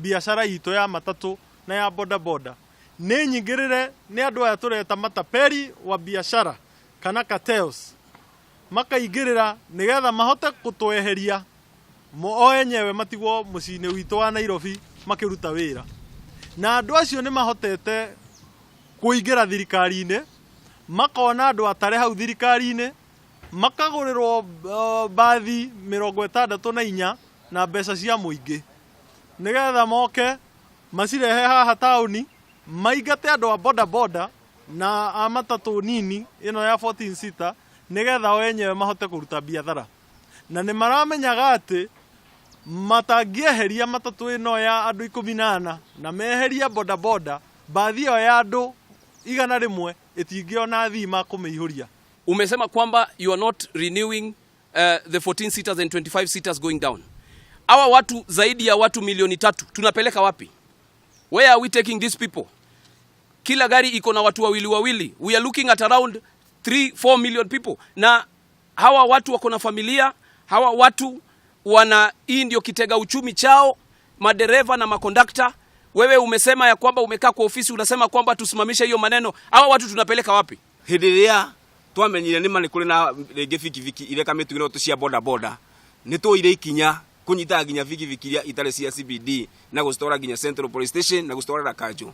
Biacara itũ ya matatũ na ya bodaboda nĩ nyingĩrĩre nĩ andũ aya tũreta matapeli wa biashara kana cartels, makaingĩrĩra nĩgetha mahote gũtweheria o enyewe matigwo mũciĩ-inĩ witũ wa Nairobi makĩruta wĩra. Na andũ acio nĩ mahotete kũingĩra thirikari-inĩ, makona andũ atare hau thirikari-inĩ, makagũrĩrwo mbathi 64 na mbeca cia mũingĩ nĩgetha moke macirehe haha taũni, maingate andũ a bodaboda na a matatũ nini ĩno ya 14 seater, nĩgetha o enyewe mahote kũruta biathara. Na nĩ maramenyaga atĩ matangĩeheria matatũ ĩno ya andũ 14 na meheria bodaboda, mbathi ĩyo ya andũ 100 ĩtingĩona athii makũmĩihũria. Umesema kwamba you are not renewing the 14 seaters and 25 seaters going down. Hawa watu zaidi ya watu milioni 3 tunapeleka wapi? Where are we taking these people? Kila gari iko na watu wawili wawili. We are looking at around 3 4 million people. Na hawa watu wako na familia, hawa watu wana, hii ndio kitega uchumi chao, madereva na makondakta. Wewe umesema ya kwamba umekaa kwa ofisi unasema kwamba tusimamishe hiyo maneno. Hawa watu tunapeleka wapi? Hĩndĩ ĩrĩa twamenyire nĩ ma nĩ kũrĩ na rĩngĩ bikibiki ireka mĩtugo ĩno cia boda boda, nĩ tuoire ikinya kũnyitaga nginya bikibiki iria itarĩ cia CBD na gũcitwara nginya Central Police Station na gũcitwarĩra kanjũ.